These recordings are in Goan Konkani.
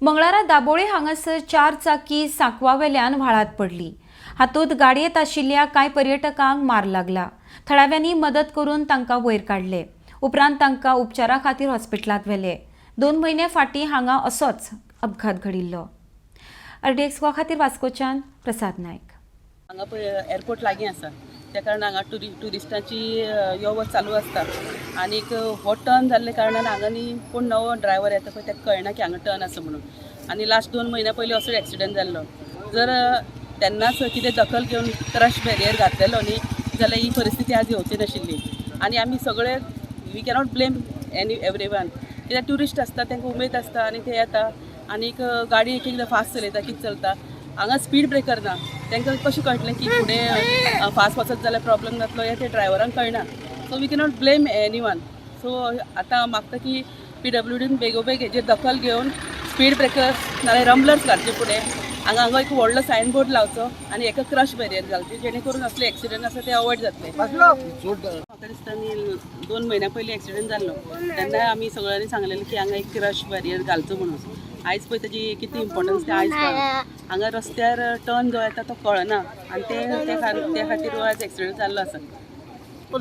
मंगळारा दाबोळे हांगासर चार चाकी सांकवावेल्यान व्हाळांत पडली. हातूंत गाडयेंत आशिल्ल्या कांय पर्यटकांक मार लागला. थळाव्यांनी मदत करून तांकां वयर काडले. उपरांत तांकां उपचारा खातीर हॉस्पिटलांत व्हेले. 2 म्हयने फाटीं हांगा असोच अपघात घडिल्लो. आरडीएक्स गोवा खातीर वास्कोच्यान प्रसाद नायक. हांगा पळय एअरपोर्ट लागीं आसा, त्या कारणान हांगा ट्युरिस्टांची यो वच चालू आसता. आनीक हो टर्न जाल्ले कारणान हांगा न्ही कोण नवो ड्रायवर येता पळय, ताका कळना की हांगा टर्न आसा म्हणून. आनी लास्ट 2 म्हयन्या पयलीं असो एक्सिडंट जाल्लो. जर तेन्नाच कितें दखल घेवन क्रश बॅरियर घातलेलो न्ही जाल्यार ही परिस्थिती आज येवची नाशिल्ली. आनी आमी सगळे we cannot blame any every one, कित्याक ट्युरिस्ट आसता, तांकां उमेद आसता आनी ते येता. आनीक गाडी एक एकदां फास्ट चलयता, कितें चलता, हांगा स्पीड ब्रेकर ना. तांकां कशें कळटलें की फुडें फास्ट वचत जाल्यार प्रॉब्लम जातलो हें ते ड्रायव्हरांक कळना. So we cannot blame any one. So आतां मागता की पीडब्ल्यूडीन बेगोबेग हेजेर दखल घेवन स्पीड ब्रेकर्स नाल्यार रम्बलर्स घालचे फुडें. हांगा हांगा एक व्हडलो सायन बोर्ड लावचो आनी एका क्रश बॅरियर घालची, जेणे करून असले एक्सिडंट आसा ते अवॉयड जातले. म्हाका दिसता न्ही, 2 म्हयन्या पयलीं एक्सिडंट जाल्लो तेन्ना आमी सगळ्यांनी सांगलेलें की हांगा एक क्रश बॅरियर घालचो म्हणून. आयज पळय ताजी कितें इम्पोर्टन्स तें आयज कळ्ळां. हांगा रस्त्यार टर्न जो येता तो कळना आनी ते त्या खातीर हो आयज एक्सिडंट जाल्लो आसा.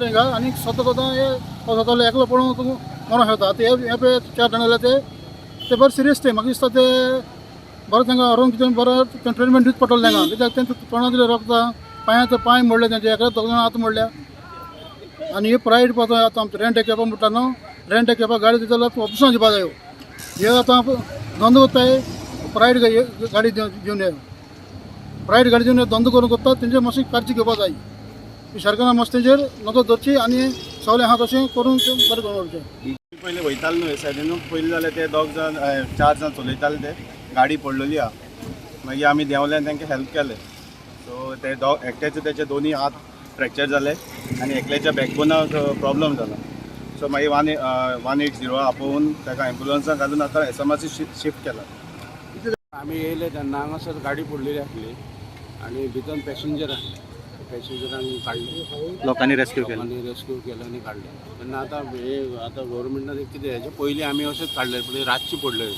हिंगा आनी स्वता स्वता हे जाताले, एकलो पळोवन तूं मरोंक शकता. आतां हे हे पळय चार जाण जाल्यार ते ते बरें सिरियस. ते म्हाका दिसता ते बरें तांकां व्हरोन कितें बरें ट्रिटमेंट दिवचें पडटलें तांकां, कित्याक तेंच्या तोंडां दिलें रक्त, पांयांत पांय मोडले तेंचे, एकल्या दोग जाणां हात मोडल्या. आनी हे प्रायवेट पळय आतां आमचें रेंट घेवपा म्हणटा न्हू, रेंट घेवपा गाडी दिता जाल्यार ऑफिसान दिवपा जायो. हे आतां धंदो करताय, प्रायवेट गाडी घेवन यो, प्रायवेट गाडी घेवन धंदो करून करता, तेंचेर मातशी काळजी घेवपा जाय. सरकारान मातशें तेंचेर नदर दवरची आनी सगळें आहा तशें करून तें बरें करून दवरचें. पयलीं वयताले न्हू हे सायडीन, पयलीं जाल्यार ते दोग जाण, चार जाण चलयताले, ते गाडी पडलेली आहा. मागीर आमी देंवले आनी तांकां हेल्प केलें. सो ते दोग, एकट्याचे तेचे दोनी हात फ्रॅक्चर जाले आनी एकल्याच्या बॅकबोनाक प्रॉब्लम जाला. सो मागीर 1 180 आपोवन ताका एम्बुलन्सान घालून आतां एसएमआरसी शिफ्ट केला. आमी येयले तेन्ना हांगासर गाडी पडलेली आसली आनी भितर पॅसेंजर आसले. पॅसेंजरांक काडले. लोकांनी रेस्क्यू केलें. लोकांनी रेस्क्यू केलें आनी काडले. तेन्ना आतां हे आतां गोवोरमेंटान कितें, हेजे पयलीं आमी अशेंच काडले, पूण रातची पडले.